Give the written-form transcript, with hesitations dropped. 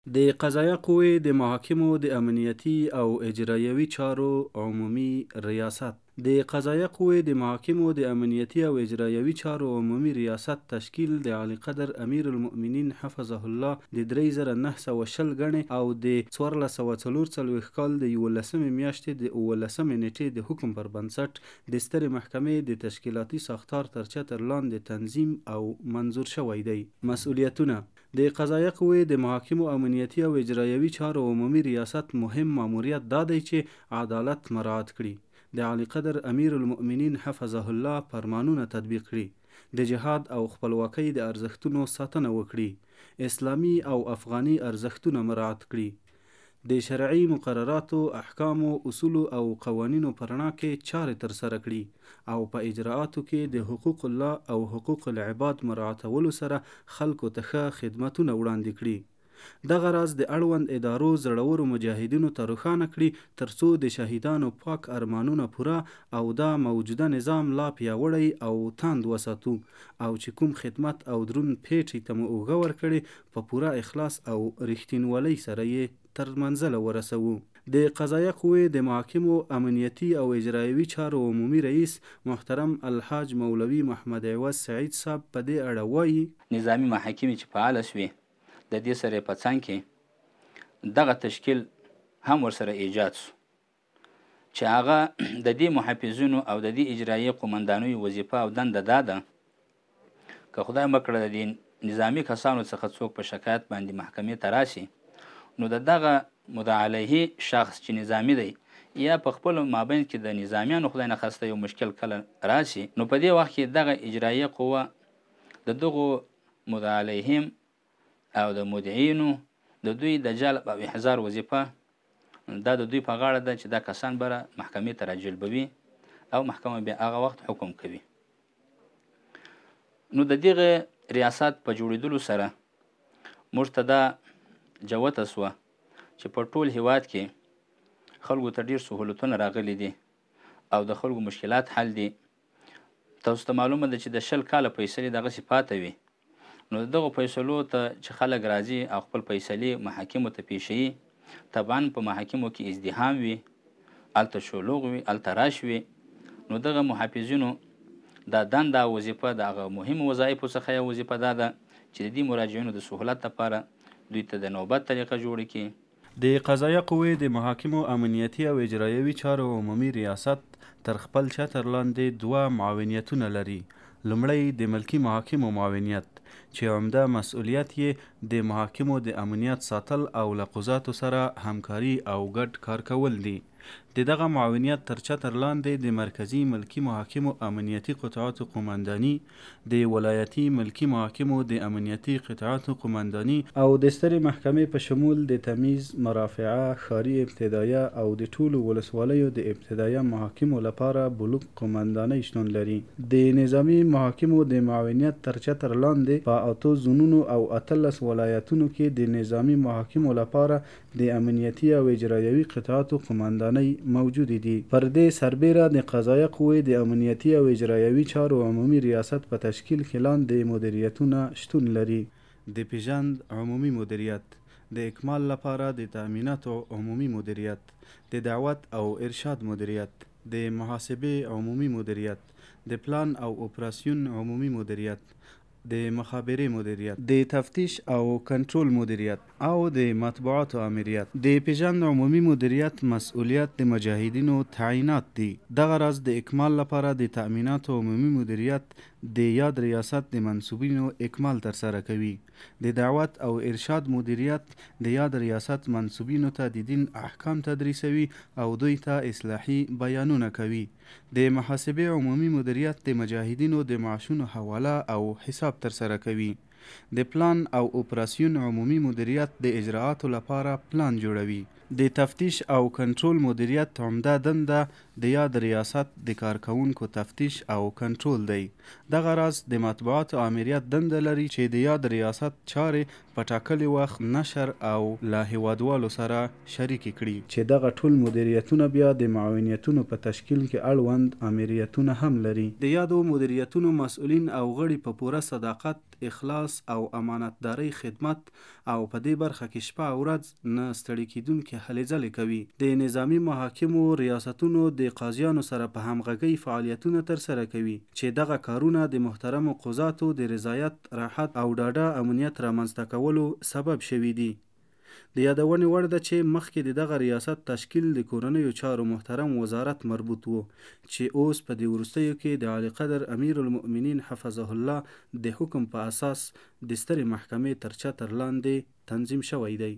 د قضایه قوې د محاکمو د امنیتي او اجرایوي چارو عمومي ریاست. د قضایه قوې د محاکمو د امنیتي او اجرایوي چارو عمومي ریاست تشکیل د عالیقدر امیرالمؤمنین حفظه الله د 3920 ګڼې او د 1444 کال د یولسمې میاشتې د اوولسمې نېټې د حکم پر بنسټ د سترې محکمې د تشکیلاتي ساختار تر چتر لاندې تنظیم او منظور شوی دی. مسؤلیتونه: د قضایه قوې د محاکمو امنیتي او اجرایوي چارو عمومي ریاست مهم ماموریت دا دی چې عدالت مراعات کړي، د عالیقدر امیرالمؤمنین حفظه الله فرمانونه تطبیق کړي، د جهاد او خپلواکۍ د ارزښتونو ساتنه وکړي، اسلامي او افغاني ارزښتونه مراعات کړي، د شرعي مقرراتو، احکامو، اصولو او قوانینو په رڼا کې چارې ترسره کړي او په اجرااتو کې د حقوق الله او حقوق العباد مراعاتولو سره خلکو ته ښه خدمتونه وړاندې کړي. دغه راز د اړوند ادارو زړورو مجاهدینو ته روښانه کړي ترڅو د شهیدانو پاک ارمانونه پوره او دا موجوده نظام لا پیاوړی او تاند وساتو او چې کوم خدمت او دروند پېټی ته مو اوږه ورکړې په پوره اخلاص او رښتینولۍ سره یې تر منزله ورسوو. د قضایه قوې د محاکمو امنیتي او اجرایوي چارو عمومي رئیس محترم الحاج مولوي محمد عوض سعید صاحب په دې اړه وايي. نظامي محاکمې چې فعاله شوې، د دې سره په څنګ کې دغه تشکیل هم ورسره ایجاد شو چې هغه د دې محافظینو او د دې اجرایي قومندانیو وظیفه او دنده دا ده که خدای مه کړه د دې نظامي کسانو څخه څوک په شکایت باندې محکمې ته راشي، نو د دغه مدعا علیه شخص چې نظامي دی یا په خپل مابین کې د نظامیانو خدای نخواسته یو مشکل کله راشي، نو په دې وخت کې دغه اجرایي قوه د دغو مدعا علیهم او د مدعینو د دوی د جلب او احضار وظیفه دا د دوی په غاړه ده چې دا کسان به محکمې ته راجلبوي او محکمه بیا هغه وخت حکم کوي. نو د دغه ریاست په جوړېدلو سره موږ ته دا جوته شوه چې په ټول هیواد کې خلکو ته ډېر سهولتونه راغلي دي او د خلکو مشکلات حل دي. تاسو ته معلومه ده چې د 20 کاله فیصلې دغسې پاته وي، نو د دغو فیصلو ته چې خلک راځي او خپل فیصلې محاکمو ته پیښوي، طبعا په محاکمو کې ازدحام وي، هلته شلوغ وي، هلته رش وي. نو دغه محافظینو دا دنده او وظیفه د هغه مهمو وظایفو څخه یوه وظیفه دا ده چې د دې مراجعینو د سهولت لپاره دوی ته د نوبت طریقه جوړه کړي. د قضایه قوې د محاکمو امنیتي او اجرایوي چارو عمومي ریاست تر خپل چتر لاندې دوه معاونیتونه لري. لومړی د ملکي محاکمو معاونیت چې عمده مسؤلیت یې د محاکمو د امنیت ساتل او له قضاتو سره همکاري او ګډ کار کول دي. د دغه معاونیت تر چتر لاندې د مرکزي ملکي محاکمو امنیتي قطعاتو قومنداني، د ولایتي ملکي محاکمو د امنیتي قطعاتو قومنداني او د سترې محکمې په شمول د تمیز، مرافعه، ښاري ابتدایه او د ټولو ولسوالیو د ابتدایه محاکمو لپاره بلوک قومندانۍ شتون لري. د نظامي محاکمو د معاونیت تر چتر لاندې په 8 زونونو او 18 ولایتونو کې د نظامي محاکمو لپاره د امنیتي او اجرایوي قطعاتو قومندانۍ موجودې دي. پر دې سربېره د قضایه قوې د امنیتي او اجرایوي چارو عمومي ریاست په تشکیل کې لاندې مدیریتونه شتون لري: د پېژند عمومي مدیریت، د اکمال لپاره د تأمیناتو عمومي مدیریت، د دعوت او ارشاد مدیریت، د محاسبې عمومي مدیریت، د پلان او اپراسیون عمومي مدیریت، د مخابرې مدیریت، د تفتیش او کنټرول مدیریت او د مطبوعاتو آمریت. د پېژند عمومي مدیریت مسؤلیت د مجاهدینو تعینات دي. دغه راز د اکمال لپاره د تأمیناتو عمومي مدیریت د یاد ریاست د منسوبینو اکمال ترسره کوي. د دعوت او ارشاد مدیریت د یاد ریاست منسوبینو ته د دین احکام تدریسوي او دوی ته اصلاحي بیانونه کوي. د محاسبې عمومي مدیریت د مجاهدینو د معاشونو حواله او حساب ترسره کوي. د پلان او اپراسیون عمومي مدیریت د اجرااتو لپاره پلان جوړوي. د تفتیش او کنټرول مدیریت عمده دنده د یاد ریاست د کارکوونکو تفتیش او کنټرول دی. دغه راز د مطبوعاتو آمریت دنده لري چې د یاد ریاست چارې په ټاکلي وخت نشر او له هېوادوالو سره شریکې کړي. چې دغه ټول مدیریتونه بیا د معاونیتونو په تشکیل کې اړوند آمریتونه هم لري. د یادو مدیریتونو مسؤلین او غړي په پوره صداقت، اخلاص او امانتدارۍ خدمت او په دې برخه کې شپه او ورځ نه ستړې کېدونکې هلې ځلې کوي. د نظامي محاکمو ریاستونو د قاضیانو سره په همغږۍ فعالیتونه ترسره کوي، چې دغه کارونه د محترمو قضاتو د رضایت، راحت او ډاډه امنیت رامنځته کولو سبب شوي دي. د یادونې وړ ده چې مخکې د دغه ریاست تشکیل د کورنیو چارو محترم وزارت مربوط و، چې اوس په دې وروستیو کې د عالیقدر امیرالمؤمنین حفظه الله د حکم په اساس د سترې محکمې تر چتر لاندې تنظیم شوی دی.